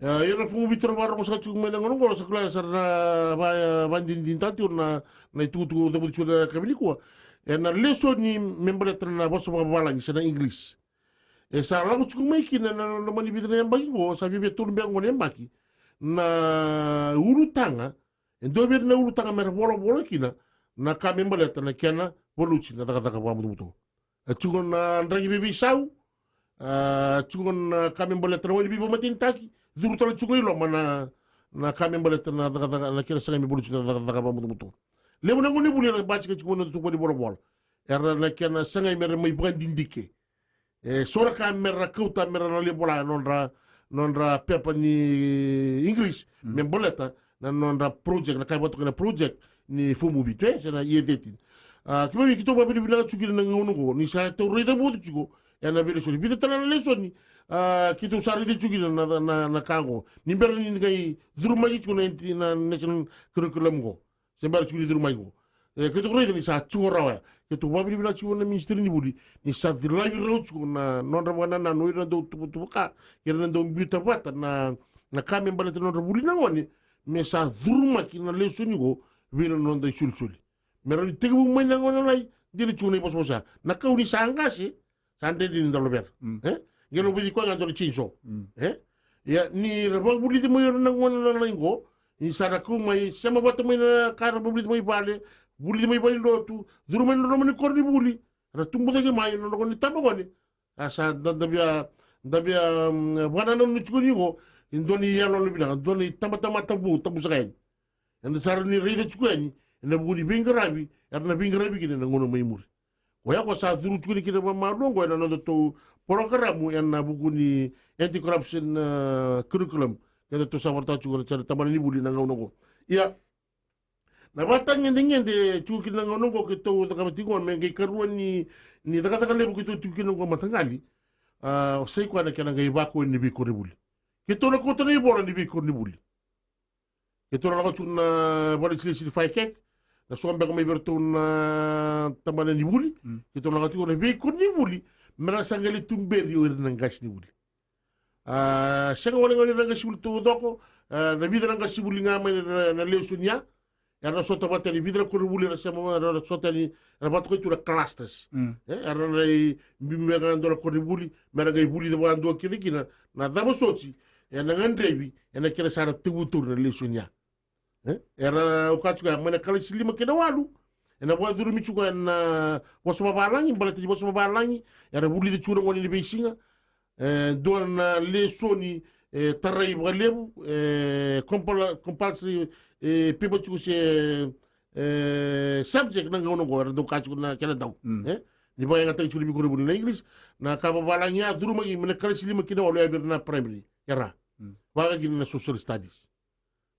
A, ira na fomu vitu ra vakarorogo saka tiko mai na gauna oqo, sa kila sa ra va, vakadinadinataka tiko na, na itukutuku cavuti tiko na yakavi nikua. Ena lesoni me baleta na vosa vakavalagi se na English. E sa lako tiko mai kina na, na, na mani vica na yabaki oqo, sa viavia tolu beka oqo na yabaki. Na ulutaga, e dua vei ira na ulutaga me ra volavola kina na ka me baleta na kena valuti na cakacaka vakamutomuto. E tiko na draki veiveisau, a, tiko na ka me baleta na wai ni veivakamatenitaki, curu tale tiko i loma na, na ka me baleta na cakacaka, na kena sagai me valuti na cakacaka vakamutomuto. Levu na gonevuli era basika tiko mai na nodatou vale ni volavola. Era na kena sagai me ra mai vakadidike. E so na ka me ra kauta me ra na lai vola na nodra, nodra pepa ni English me baleta na nodra project, na ka e vakatokai na project ni fomu vitu, e, se na year thirteen. A, keimami keitou vakavinavinaka tiko kina na gauna oqo ni sa tou raica votu tiko ena veilesoni. Vica tale na lesoni, a, keitou sa raica tiko kina na, na, na ka oqo ni bera ni qai curumaki tiko na, na national curriculum oqo. Se bera tiko ni curu mai oqo. E, keitou raica ni sa tiko rawa ya. Keitou vakavinavinaka tiko na ministry ni vuli ni sa cilavi rau tiko na nodra vakanananu o ira na dau tuvatuva ka, ira na dau biuta vata na, na ka me baleta na nodra vuli na gone, me sa curumaki na lesoni oqo vei ira na noda isolisoli. Me rawa ni tekivu mai na gone lalai, dina tiko na ivosavosa. Na kau ni sa qase, sa dredre ni da loveca. E? Qai loveca koya ga dua na chainsaw. E? Ia, ni ra vakavulici mai ira na gone lalai qo, ni sa ra kau mai, sema vata mai na ka ra vakavulici mai vale, vulici mai valenilotu, curu mai na nodra loma ni koronivuli, ra tubu cake mai, na nodra gone ni tabagone. A sa da, da via, da via, mm, vakanananu tiko ni qo, e dua na iyaloyalo vinaka, dua na itabatamata vou, tabu saka yani. Eda sa rawa ni raica tiko yani ena vuku ni veiqaravi era na veiqaravi kina ena gauna mai muri. Koya ko sa curu tiko ni kina vakamalua oqo ena nodatou porokaramu ena vuku ni anti-corruption, e, curriculum. Kedatou sa vakaraitaka tiko na tabana ni vuli na gauna oqo. Ia, na vakatagedegede tiko kina na gauna oqo keitou cakava tiko me qai karua ni, ni cakacaka levu keitou tiko kina oqo mataqali. A, sa i koya na kena qai vakau ni veikoronivuli. Keitou na kauta na ivola ni veikoronivuli. Keitou na lako tiko na valesilesi ni FICAC, na soqo beka mai vei iratou na tabana ni vuli. Keitou na lako tiko na veikoronivuli me ra sa qai lai tuberi o ira na qasenivuli. A, sega wale ga o ira na qasenivuli taucoko, a, na vica na qasenivuli ga mai na, na lesoni ya. Era na sota vata yani vica na koronivuli, era sema, era na sota yani, era vakatokai tu na clusters. Mm. E, era na lai bibi mai ga dua na koronivuli, me ra qai vulica vakadua kece kina na cava soti ena gadrevi ena kena sa na tekivuturi na lesoni ya. E, era, au kaya tiko ya, mai na kalasi lima kei na walu, ena vakacurumi tiko ena vosa vavalagi, baleta ni vosa vavalagi era vulica tiko na gone ni veisiga. E, dua na lesoni, e, tarai vakalevu, e, compul-, compulsory, e, paper tiko se, e, subject na gauna oqo, era dau kaya tiko na kena dau. Mm. E, ni vakayagataki tiko na veikoronivuli na English, na ka vavalagi ya curumaki mai na kalasi lima kei na walu ya vei ira na primary, era. Mm. Vaka kina na social studies.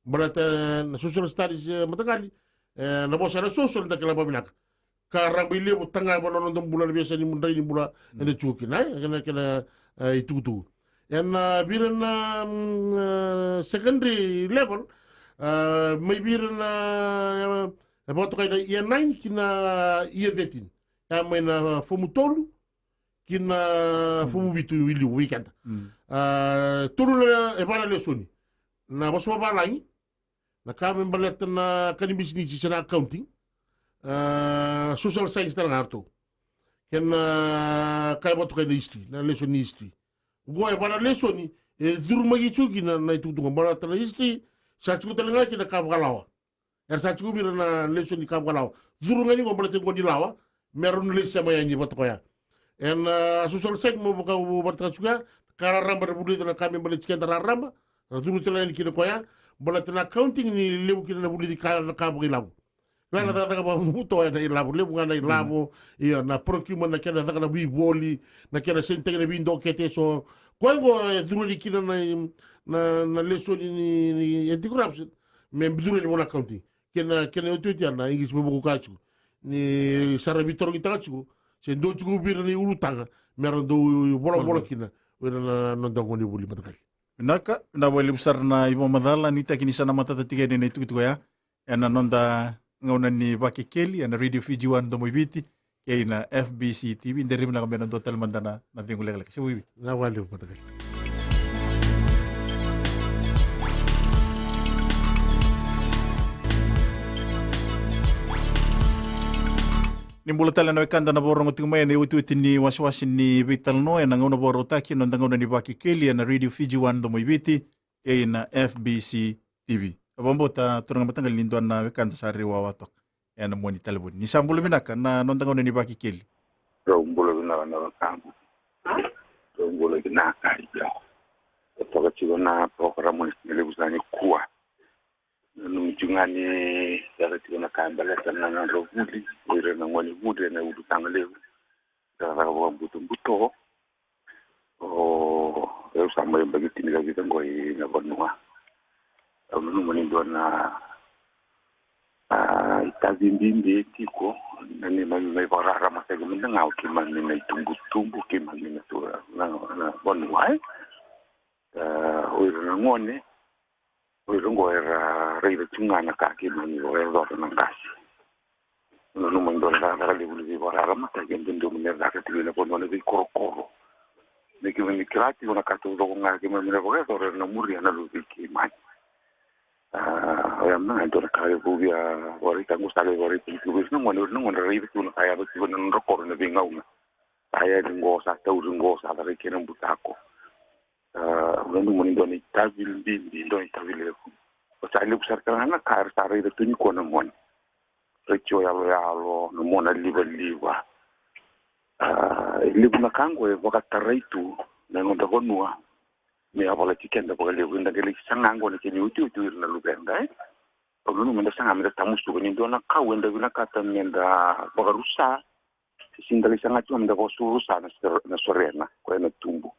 Baleta na social studies, e, mataqali, e, na vosa na social da kila vakavinaka. Ka rabailevu tagava na noda bula, na veiyasai ni drai ni bula, mm, eda tiko kina, e, kena, kena, e, itukutuku. Ena vei ira na, mm, e, secondary level, e, mai vei ira na, e, e vakatokai na year nine ki na year thirteen. E, mai na fomu tolu ki na, mm, fomu vitu i liu vei keda. Mm. A, tolu na, e va na lesoni. Na vosa vavalagi, na ka me baleta na ka ni bisinisi se na accounting, a, social science tale ga ratou. Kei na ka e vakatokai na history, na lesoni ni history. Oqo e va na lesoni e curumaki tiko kina na itukutuku baleta na history, sa tiko tale ga kina ka vakalawa. Era sa tiko vei ira na lesoni ni ka vakalawa. Curu ga ni qo baleta ni qo ni lawa, me rau na lai sema yani vata koya. Ena, a, social science mo vaka, mo vakataka tiko ya, ka raraba era vulica na ka me baleti keda raraba, ra curu tale yani kina koya, baleta na accounting ni levu kina na vulici ka, na ka vakailavo. Ga na, mm, cakacaka vakabutobuto ena ilavo, levu ga na ilavo, mm, io, na procurement, na kena caka na veivoli, na kena sainitaki na veidokete, so. Koya qo e curu yani kina na, na, na lesoni ni, ni anti-corruption, me curu yani mo na accounting. Kena, kena iotioti ya na English me vaka au kaya tiko. Ni sa ra veitarogitaka tiko, se dua tiko vei ira na iulutaga, me ra dau volavola kina o ira na noda gonevuli mataqali. Vinaka, vinaka vakalevu sara na ivakamacala, nuitaki ni sa na matata tiko yani na itukutuku ya ena noda gauna ni Vakekeli ena Radio Fiji One Domo i Viti, kei na F B C T V. Dere vinaka me na dua tale mada na, na cegu lekaleka. Se vuivi. Na wale o mataqali. Ni bula tale na wekada na vakarorogo tiko mai ena iotioti ni wasewase ni veitalanoa ena gauna vakarautaki, na noda gauna ni Vakekeli ena Radio Fiji One Domo i Viti, kei na F B C T V. Au vakabauta turaga mataqali ni dua na wekada sa rai wawa toka ena mua ni talevoni. Ni sa bula vinaka na noda gauna ni Vakekeli. Drau bula vinaka na wekaqu. Drau bula vinaka, io. E toka tiko na porokaramu ni siga levu sa nikua. Nanumi tiko ga ni sara tiko na ka e baleta na nodra vuli o ira na gonevuli ena ulutaga levu. Cakacaka vakabutobuto. O, au sa mai yabaki tini ka vica qo ina vanua. Au nanuma ni dua na, a, itavi bibi e tiko, na neimami mai vakararamataki mada ga o keimami na itubutubu, keimami na tura, na, na vanua, e. A, o ira na gone, o ira qo era raica tu ga na ka keimami vakayacora na qase. Nanuma ni dua na cakacaka levu ni veivakararamataki e dodonu me caka tiko ena vanua, na veikorokoro. Me keimami kila tiko na ka taucoko ga keimami na vakayacora era na muria na luvei keimami. A, oya mada ga e dua na ka levu via vakaraitaka, qo sa lai vakaraitaki tiko vei ira na gone, o ira na gone era raica tiko na ka e yaco tiko ena nodra koro ena veigauna. Sa yali qo, sa tauri qo, sa caka i kena butako. A, au nanuma ni dua na itavi bibi, dua na itavi levu. Sa levu sara tale ga na ka era sa raica tu nikua na gone. Retio yaloyalo, na mona livaliva. A, e levu na ka qo e vakatarai tu na noda vanua me yavalati keda vakalevu. Eda qai lai saga qo na kena iotioti o ira na luveda, e. Au nanuma meda saga meda tamusuka ni dua na kau eda vinakata meda vakarusa. Sega ni da lai saga tiko meda vakarusa na sor-, na sorena, koya na tubu.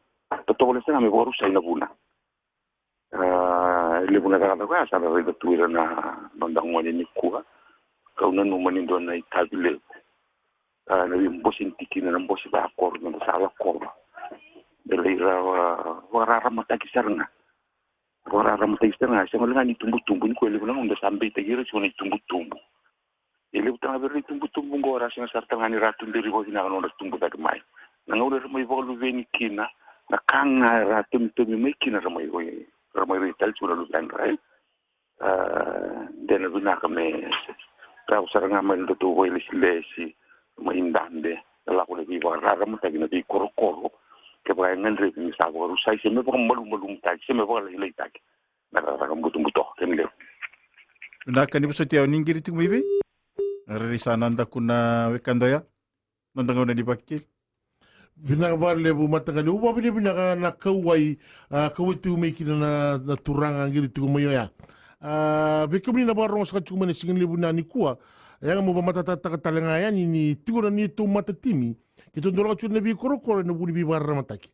Totoka lai saga me vakarusai na vuna. A, e levu na cakacaka koya sa na raica tu ira na noda gone nikua. Kau nanuma ni dua na itavi levu. A, na veibose ni tikina, na bose vakoro, na bose lakova. Me lai ra, a, vakararamataki sara ga. Vakararamataki sara ga, sega wale ga ni tubutubu, nikua e levu na gauna da sa beitaki ira tiko na itubutubu. E levu tale ga vei ira na itubutubu qo ra sega sara tale ga ni ra tuberi vakavinaka na nodra tubu cake mai. Na gauna era mai vakaluveni kina, na ka ga era tomitomi mai kina ra mai, ra mai rai tale tiko na luvena, e. A, de na vinaka me rawa sara ga mai na datou vakailesilesi mai dabe, na lako na veivakararamataki na veikorokoro. Kevaka e gadrevi me sa vakarusai se me vakamalumalumutaki se me vakalailaitaki, na raraka butobuto. Kena levu. Vinaka ni vosoti au, ni qiri tiko mai vei? Rairai sa na daku na wekada oya. Noda gauna ni vakekeli. Vinaka vakalevu mataqali. Au vakavinavinaka na kauwai, a, kauwai tiko mai kina na, na turaga qiri tiko mai oya. A, vei kemuni na vakarorogo saka tiko mai na siga levu na nikua, e yaga mo vakamatatataka tale ga yani ni tiko na neitou matatimi. Keitou dolaga tiko na veikorokoro ena vuku ni veivakararamataki.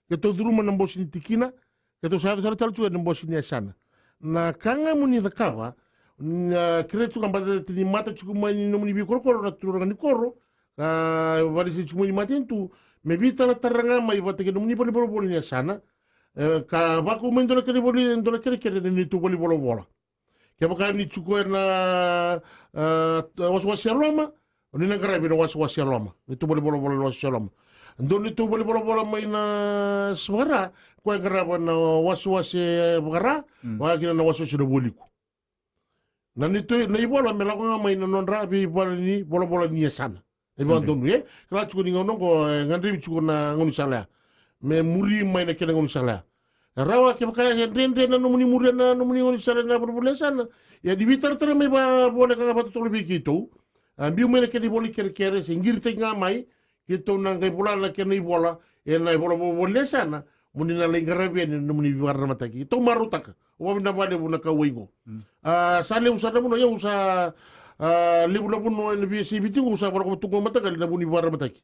Keitou curuma na bose ni tikina, keitou sa yaco sara tale tiko ena bose ni yasana. Na ka ga mo ni cakava, na kerei tiko ga baleta ni mata tiko mai ni nomuni veikorokoro na turaga ni koro, ka valesilesi tiko mai ni matanitu, me veitaratara ga mai vata kei nomuni valenivolavola ni yasana, e, ka vakau mai dua na kena voli, dua na kerekere ena neitou valenivolavola. Kevaka ni tiko ena, a, wasewase e loma, o ni na qaravi na wasewase e loma. Neitou valenivolavola na wasewase e loma. Dua neitou valenivolavola mai na Savara, koya e qarava na wasewase Vakara, vaka kina na wasewase na Vualiku. Na neitou, na ivola me lako ga mai na nodra veivalenivolavola ni yasana. E vakadonui, e? Kila tiko ni gauna oqo, e gadrevi tiko na gaunisala ya. Me muri mai na kena gaunisala ya. E rawa kevaka e dredre na nomuni muria na nomuni gaunisala na valenivolavola ni yasana. Ia ni veitaratara mai vakavoleka ga vakatotolo vei keitou. A, biu mai na kena ivola ni kerekere, se qiritaki ga mai, keitou na qai vola na kena ivola, ena ivola vakavoleka ni yasana, mo ni na lai qaravi yani na nomuni veivakararamataki. Keitou marautaka. Au vakavinavinaka vakalevu na kauwai qo. A, sa levu sara na vanua, ia au sa, a, levu na vanua ena veiyasai Viti qo, au sa vakarau tu qo mataqali na vuku ni vakararamataki.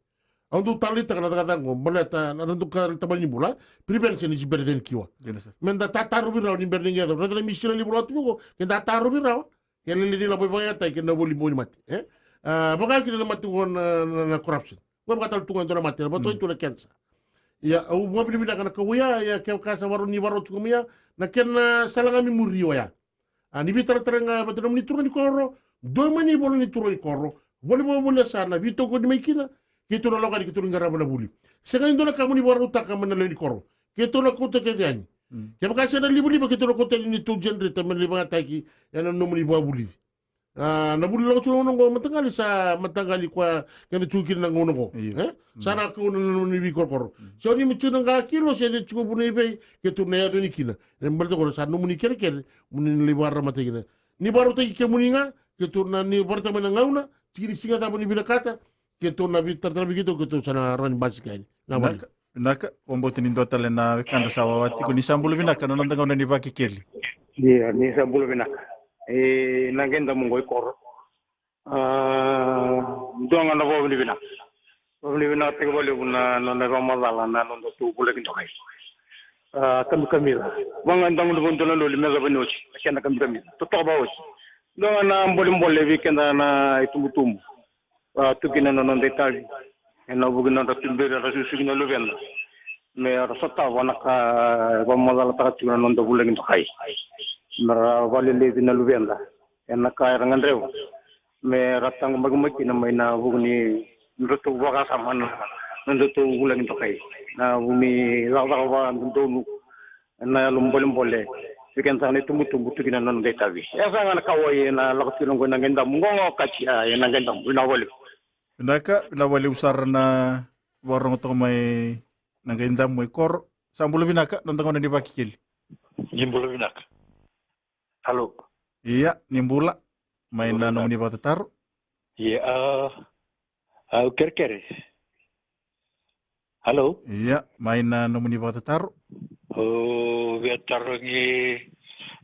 Au dau taleitaka na cakacaka qo, baleta na, na dau ka tamani bula, prevention is better than cure. Meda tatarovi rawa ni bera ni qai yaco. Raica na misila levu rawa tu qo, keda tarovi rawa. Ke lailai ni lako vakayagataki kei na voli boni mate, e? A, vaka kina na mate qo na, na, na corruption. Qo vakatale tu ga e dua na mate, na vakatale tu na cancer. Ia, au vakavinavinaka na kauwai ya, ia kevaka sa vakarau ni vakarau tiko mai ya, na kena sala ga me muri oya. A, ni veitaratara ga vata nomuni turaga ni koro, dua mai na ivola ni turaga ni koro, valenivolavola ni yasana, veitokoni mai kina, keitou na lako yani keitou na qarava na vuli. Sega ni dua na ka mo ni vakarautaka mai na lewe ni koro. Keitou na kauta kece yani. Kevaka sega na livaliva keitou na kauta yani neitou generator me lai vakayagataki ena nomuni vakavulici. A, na vuli lako tiko na gauna oqo mataqali sa mataqali koya keda tiko kina na gauna oqo. E? Sa na kau na nomuni veikorokoro. Sega ni mo tiko na qakilo se ni tiko vuna i vei, keitou na yaco yani kina. E baleta koya sa nomuni kerekere, mo ni na lai vakararamataki kina. Ni vakarautaki kemuni ga, keitou na ni vakararamataki mai na gauna, tiki ni siga cava ni vinakata, keitou na veitaratara vei keitou, keitou sa na rawa ni basika yani. Na vale. Vinaka, vinaka, vakabauta ni dua tale na wekada sa wawa tiko. Ni sa bula vinaka, na noda gauna ni vakekeli. Ia, ni sa bula vinaka. E, na qai damu qo i koro. A, dua ga na vakavinavinaka. Vakavinavinakataki vakalevu na, na, na vakamacala na nodatou vulagi dokai. A, kamikamica. Vaka ga e damu na vanua na loli me yacova ni oti. A kena kamikamica. Totoka vakaoti. Dua ga na bolebole vei keda na itubutubu. A, tu kina na noda itavi. Ena vuku ni nodra tuberi era susuki na luveda. Me ra sotava na ka e vakamacalataka tiko na noda vulagi dokai. Me ra vakaleleci na luveda. Ena ka era gadreva. Me ra taqomaki mai kina mai na vuku ni nodratou vakasama na nodratou vulagi dokai. Na vuku ni cakacaka vakadodonu. Ena yalo bolebole. Vei keda saka na itubutubu tu kina na noda itavi. E saka ga na kauwai ena lako tiko na qo ena qai damu. Qo ga o Katia ena qai damu. Vinaka vakalevu. Vinaka, vinaka vakalevu sara na vakarorogo toka mai na qai damu mai koro. Sa bula vinaka, noda gauna ni vakekeli. Ni bula vinaka. Alo. Ia, ni bula. Mai na nomuni vakatataro. Ia, a, au kerekere. Alo. Ia, mai na nomuni vakatataro. O, via tarogi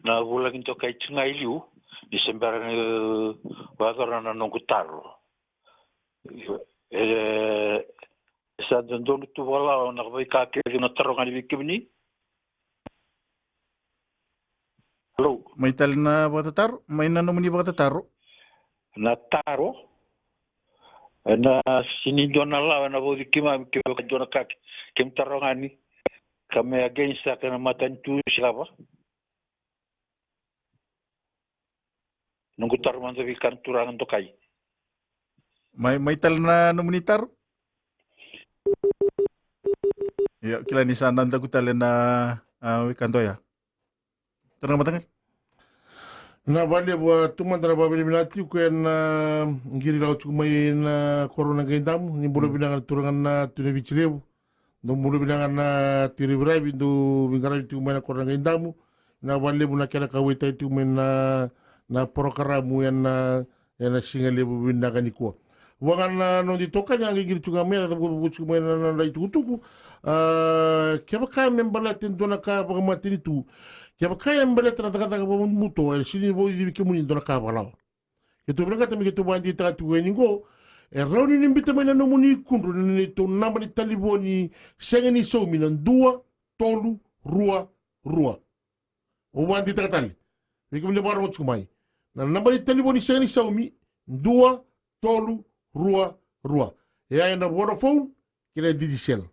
na vulagi dokai tu ga i liu, ni se bera ni vakayacora na noqu taro. E, sa dodonu tu vakalawa na veika kece na taro ga ni vei kemuni. Alo. Mai tale na vakatataro, mai na nomuni vakatataro. Na taro. Ena sini dua na lawa ena vauci keimami ke vaka dua na ka ke, keimami taro ga ni. Ka me against saka na matanitu se cava. Noqu taro mada vei keda na turaga dokai. Mai, mai tale na nomuni taro. Ia, kila ni sa na daku tale na, a, wekada oya. Tara ga mataqali. Na valevu a tu mada na vavinavinaka tiko ena qiri lako tiko mai na koro na qai damu, ni bula vinaka na turaga na Tui na Viti Levu. Dou bula vinaka na Tui Raviravi, dou viqaravi tiko mai na koro na qai damu. Na valevu na kena kauaitaki tiko mai na, na porokaramu ena, ena siga levu vinaka nikua. Vaka na noda itokani a qai qiri tiko ga mai, a cavucavu tiko mai na nodra itukutuku. A, kevaka me baleta e dua na ka vakamatanitu, kevaka e baleta na cakacaka vakamutomuto, e sini vauci vei kemuni e dua na ka vakalawa. Keitou vinakata me keitou vakadeitaka tiko yani qo, e rawa ni ni biuta mai na nomuni kudru, na neitou naba ni talevoni sega ni saumi na dua tolu rua rua. Au vakadeitaka tale vei kemuni na vakarogo tiko mai. Na naba ni talevoni sega ni saumi, dua tolu rua rua. E ya ena Vodafone kei na Digicel.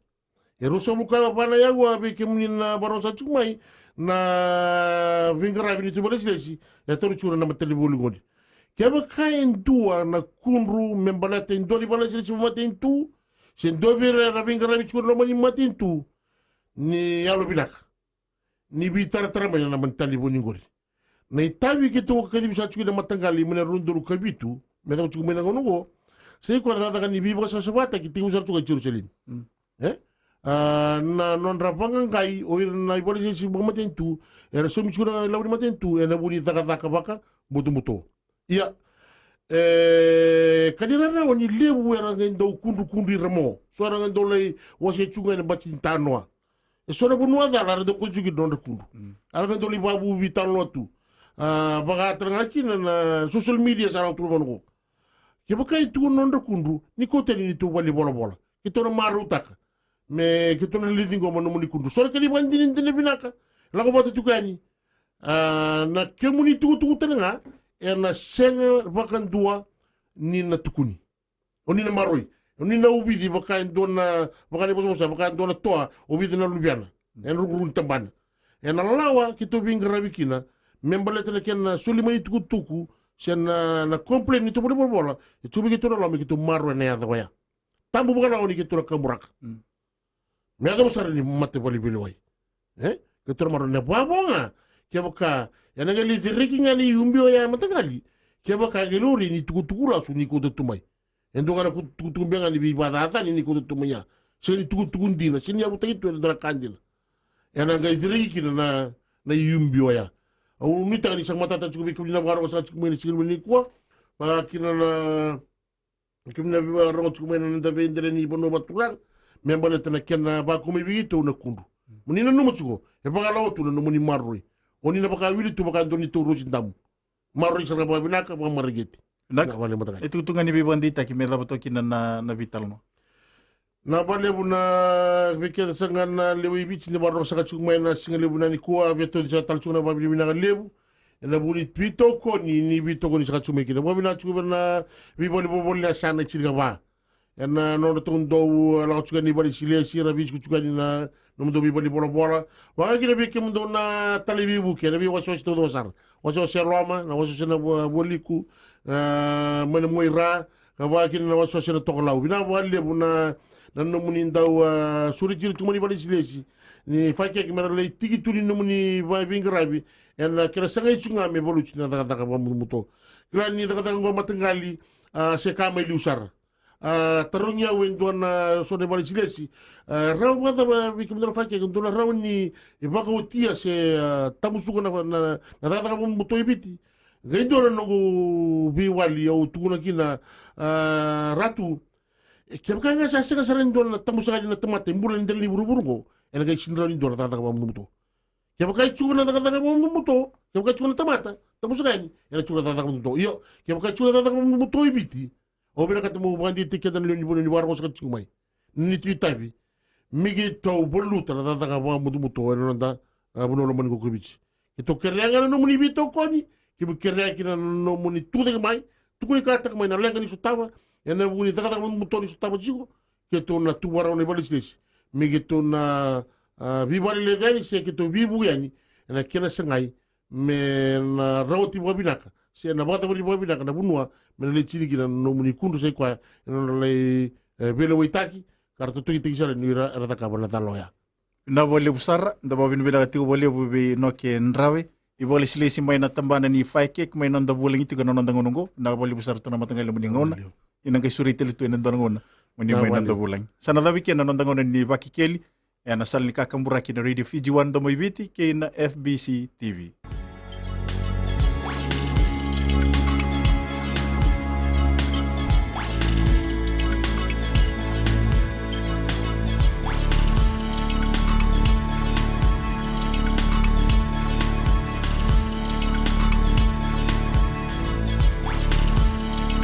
E ruasagavulu ka va na yaua vei kemuni na vakarogo saka tiko mai na veiqaravi ni tu valesilesi, e tauri tiko na naba ni talevoni qori. Kevaka e dua na kudru me baleta e dua ni valesilesi vakamatanitu, se dua vei ira era veiqaravi tiko na loma ni matanitu, ni yalovinaka ni veitaratara mai na naba ni talevoni qori. Na itavi keitou kacivi saka tiko ena mataqali mai na rua na udolu ka vitu me caka tiko mai na gauna oqo, sa i koya na cakacaka ni veivakasavasavataki tekivu sara tiko e Jerusalemi. Mm. E? A, na nodra vaqaqai o ira na ivalesilesi vakamatanitu, era saumi tiko na ilavo ni matanitu ena vuku ni cakacaka vakabutobuto. Ia, e, ka ni rarawa ni levu era qai dau kudrukudru ira mo. So era qai dau lai wasea tiko ga ena bati ni tanoa. E so na vanua cala era dau kauta tiko kina nodra kudru. Mm. Era qai dau lai vavuvi tanoa tu. A, vaka tale ga kina na social media sa rawa tu na gauna oqo. Kevaka e tu na nodra kudru, ni kauta yani neitou valenivolavola. Keitou na marautaka me keitou na lai ciqoma na nomuni kudru. So na kena ivakadinadina vinaka, lako vata tiko yani. A, na kemuni tukutuku tale ga, ena sega vakadua ni na tukuni. O ni na maroi. O ni na uvici vaka e dua na, vaka na ivosavosa, vaka e dua na toa, o vica na luvena ena rukuruku ni tabana. Ena lawa keitou veiqaravi kina me baleta na kena soli mai ni tukutuku se na, na complain ni neitou valenivolavola, e tiko vei keitou na lawa me keitou maroroya na yaca oya. Tabu vakalawa ni keitou na kaburaka. Mm. Me yacova sara ni matavuvale veilewai. E? Keitou na maroroya na vavo ga. Kevaka ena qai lai cereki ga na iubi oya e mataqali, kevaka e qai laurai ni tukutuku lasu ni kauta tu mai. E dua ga na ku-, tukutuku beka ga ni veivakacacani ni kauta tu mai ya. Sega ni tukutuku dina, sega ni yavutaki tu ena dua na ka dina. Ena qai cereki kina na, na iubi oya. Au nuitaka ni sa matata tiko vei kemuni na vakarogo saka tiko mai na siga nikua. Vaka kina na kemuni na veivakarorogo tiko mai na noda veidela ni vanua vakaturaga, me baleta na kena vakau mai vei keitou na kudru. Mo ni nanuma tiko, e vakalawa tu na nomuni maroroi. O ni na vakawili tu vaka e dua neitou rosi damu. Maroroi sara ga vakavinaka, vakamareqeti. Vinaka. Na vale mataqali. E tukutuku ga ni veivakadeitaki me cava toka kina na, na veitalanoa. Na valevu na vei keda saka ga na lewe i Viti ni vakarorogo saka tiko mai na siga levu na nikua, via tauci saka tale tiko na vakavinavinaka levu ena vuku ni veitokoni ni veitokoni saka tiko mai kina. Vakavinaka tiko vei na veivale volivoli na yasana e tinikava. Ena nodratou dau, e, lako tiko yani valesilesi, era veisiko tiko yani na nomudou veivale volavola. Vaka kina vei kemudou na talai veivuke ena veiwasewase taucoko sara. Wasewase e loma, na wasewase na vua-, vualiku, e, mai na muaira, ka vaka kina na wasewase na tokalau. Vinaka vakalevu na, na nomuni dau, a, sureti ira tiko mai na valesilesi. Ni fakeke me ra lai tiki tu ni nomuni va-, veiqaravi. Ena kena sagai tiko ga me valuti na cakacaka vakamutomuto. Kila ni cakacaka oqo mataqali, a, se ka mai liu sara. A, tarogi au e dua na so na valesilesi. A, rawa vakacava vei kemudou na fakeke, dou na rawa ni vakaotia se, a, tamusuka na, na, na cakacaka vakamutomuto e Viti. Qai dua na noqu veiwali au tukuna kina, a, Ratu. E, kevaka ga sa sega sara ni dua na tamusaka ni na tamata e bula ni dela ni vuravura oqo, ena qai sini rawa ni dua na cakacaka vakamutomuto. Kevaka e tiko na cakacaka vakamutomuto, kevaka e tiko na tamata, tamusaka yani, ena tiko na cakacaka vakamutomuto. Io, kevaka e tiko na cakacaka vakamutomuto e Viti, au vinakata meu vakadeitaki keda na lewe ni vanua ni vakarorogo saka tiko mai. Ni tu itavi, me keitou valuta na cakacaka vakamutomuto ena noda, a, vanua lomani ko Viti. Keitou kerea ga na nomuni veitokoni, keitou kerea kina na nomuni tucake mai, tukuni kataka mai na leqa ni sotava, ena vuku ni cakacaka vakamutomuto ni sotava tiko, keitou na tu vakarau na ivalesilesi. Me keitou na, a, veivakaleleci yani, se keitou veivuke yani, ena kena sagai, me na rawati vakavinaka, se na vakacavari vakavinaka na vanua, me na lai tini kina na nomuni kudru sa i koya, ena nodra lai, e, veilewaitaki, ka ra totogitaki sara ni ira, era cakava na cala oya. Vinaka vakalevu sara, da vakavinavinaka tiko vakalevu vei Noke Drawe. Ni vakalesilesi mai na tabana ni Fire Cake mai na noda vulagi tiko ena noda gauna oqo. Vinaka vakalevu sara tu na mataqali loma ni gauna. Ina qai sureti tale tu ena dua na gauna mo ni mai noda vulagi. Sa na cavu eke na noda gauna ni Vakekeli ena sala ni kakaburaki na Radio Fiji One Domo i Viti kei na F B C T V.